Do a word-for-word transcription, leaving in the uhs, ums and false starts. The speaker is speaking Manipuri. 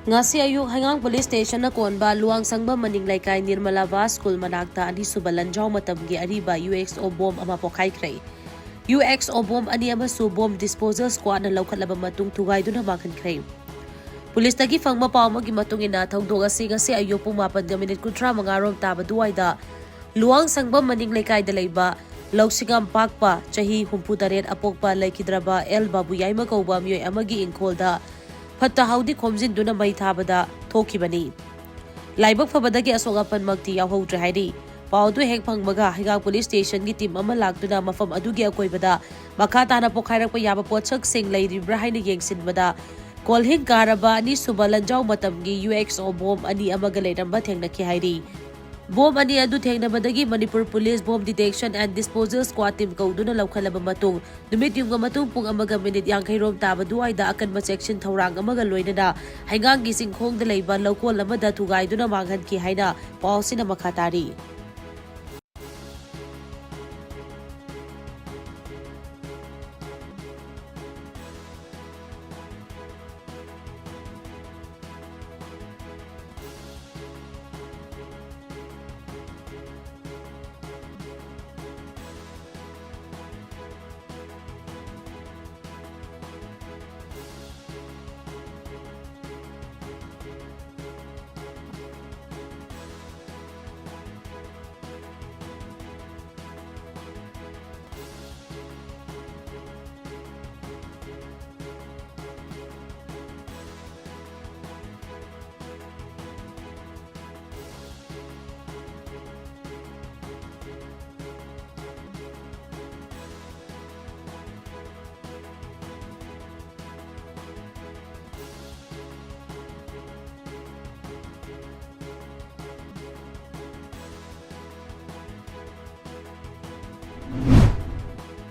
ꯉꯁꯤ ꯑꯌꯨꯛ ꯍꯩꯉꯥꯡ ꯄꯨꯂꯤꯁ ꯁ꯭ꯇꯦꯁꯟꯅ ꯀꯣꯟꯕ ꯂꯨꯋꯥꯡꯁꯪꯕꯝ ꯃꯅꯤꯡ ꯂꯩꯀꯥꯏ ꯅꯤꯔꯃꯂꯥꯕꯥ ꯁ꯭ꯀꯨꯜ ꯃꯅꯥꯛꯇ ꯑꯅꯤꯁꯨꯕ ꯂꯟꯖꯥꯎ ꯃꯇꯝꯒꯤ ꯑꯔꯤꯕ ꯌꯨ ꯑꯦꯛꯁ ꯑꯣ ꯕꯣꯝ ꯑꯃ ꯄꯣꯈꯥꯏꯈ꯭ꯔꯦ꯫ ꯌꯨ ꯑꯦꯛꯁ ꯑꯣ ꯕꯣꯝ ꯑꯅꯤ ꯑꯃꯁꯨ ꯕꯣꯝ ꯗꯤꯁꯄꯣꯖꯦꯜ ꯁ꯭ꯀ꯭ꯋꯥꯗꯅ ꯂꯧꯈꯠꯂꯕ ꯃꯇꯨꯡ ꯊꯨꯒꯥꯏꯗꯨꯅ ꯃꯥꯡꯍꯟꯈ꯭ꯔꯦ꯫ ꯄꯨꯂꯤꯁꯇꯒꯤ ꯐꯪꯕ ꯄꯥꯎ ꯑꯃꯒꯤ ꯃꯇꯨꯡ ꯏꯟꯅ, ꯊꯧꯗꯣꯛ ꯑꯁꯤ ꯉꯁꯤ ꯑꯌꯨꯛ ꯄꯨꯡ ꯃꯥꯄꯟꯒ ꯃꯤꯅꯤꯠ ꯀꯨꯟꯊ꯭ꯔꯥ ꯃꯉꯥ ꯔꯣꯝ ꯇꯥꯕ ꯑꯗꯨꯋꯥꯏꯗ ꯂꯨꯋꯥꯡ ꯁꯪꯕꯝ ꯃꯅꯤꯡ ꯂꯩꯀꯥꯏꯗ ꯂꯩꯕ ꯂꯧꯁꯤꯡꯉꯥꯝ ꯄꯥꯛꯄ, ꯆꯍꯤ ꯍꯨꯝꯐꯨ ꯇꯔꯦꯠ ꯑꯄꯣꯛꯄ ꯂꯩꯈꯤꯗ꯭ꯔꯕ ꯑꯦꯜ ꯕꯥꯕꯨꯌꯥꯏꯃ ꯀꯧꯕ ꯃꯤꯑꯣꯏ ꯑꯃꯒꯤ ꯏꯪꯈꯣꯜꯗ ꯐꯠꯇ ꯍꯥꯎꯗꯤ ꯈꯣꯝꯖꯤꯟꯗꯨꯅ ꯃꯩ ꯊꯥꯕꯗ ꯊꯣꯛꯈꯤꯕꯅꯤ꯫ ꯂꯥꯏꯕꯛ ꯐꯕꯗꯒꯤ ꯑꯁꯣꯛ ꯑꯄꯟꯃꯛꯇꯤ ꯌꯥꯎꯍꯧꯗ꯭ꯔꯦ ꯍꯥꯏꯔꯤ꯫ ꯄꯥꯎ ꯑꯗꯨ ꯍꯦꯛ ꯐꯪꯕꯒ ꯍꯩꯉꯥꯡ ꯄꯨꯂꯤꯁ ꯁ꯭ꯇꯦꯁꯟꯒꯤ ꯇꯤꯝ ꯑꯃ ꯂꯥꯛꯇꯨꯅ ꯃꯐꯝ ꯑꯗꯨꯒꯤ ꯑꯀꯣꯏꯕꯗ ꯃꯈꯥ ꯇꯥꯅ ꯄꯣꯈꯥꯏꯔꯛꯄ ꯌꯥꯕ ꯄꯣꯠꯁꯛꯁꯤꯡ ꯂꯩꯔꯤꯕ꯭ꯔꯥ ꯍꯥꯏꯅ ꯌꯦꯡꯁꯤꯟꯕꯗ, ꯀꯣꯜꯍꯤꯡ ꯀꯥꯔꯕ ꯑꯅꯤꯁꯨꯕ ꯂꯟꯖꯥꯎ ꯃꯇꯝꯒꯤ ꯌꯨ ꯑꯦꯛꯁ ꯑꯣ ꯕꯣꯝ ꯑꯅꯤ ꯑꯃꯒ ꯂꯩꯔꯝꯕ ꯊꯦꯡꯅꯈꯤ ꯍꯥꯏꯔꯤ꯫ ꯕꯣꯝ ꯑꯅꯤ ꯑꯗꯨ ꯊꯦꯡꯅꯕꯗꯒꯤ Manipur police bomb detection and disposal squad team ꯀꯧꯗꯨꯅ ꯂꯧꯈꯠꯂꯕ ꯃꯇꯨꯡ, ꯅꯨꯃꯤꯠ ꯌꯨꯡꯕ ꯃꯇꯨꯡ ꯄꯨꯡ ꯑꯃꯒ ꯃꯤꯅꯤꯠ ꯌꯥꯡꯈꯩ ꯔꯣꯝ ꯇꯥꯕ ꯑꯗꯨꯋꯥꯏꯗ ꯑꯀꯟꯕ ꯆꯦꯛꯁꯤꯟ ꯊꯧꯔꯥꯡ ꯑꯃꯒ ꯂꯣꯏꯅꯅ ꯍꯩꯉꯥꯡꯒꯤ ꯆꯤꯡꯈꯣꯡꯗ ꯂꯩꯕ ꯂꯧꯀꯣꯜ ꯑꯃꯗ ꯊꯨꯒꯥꯏꯗꯨꯅ ꯃꯥꯡꯍꯟꯈꯤ ꯍꯥꯏꯅ ꯄꯥꯎ ꯑꯁꯤꯅ ꯃꯈꯥ ꯇꯥꯔꯤ꯫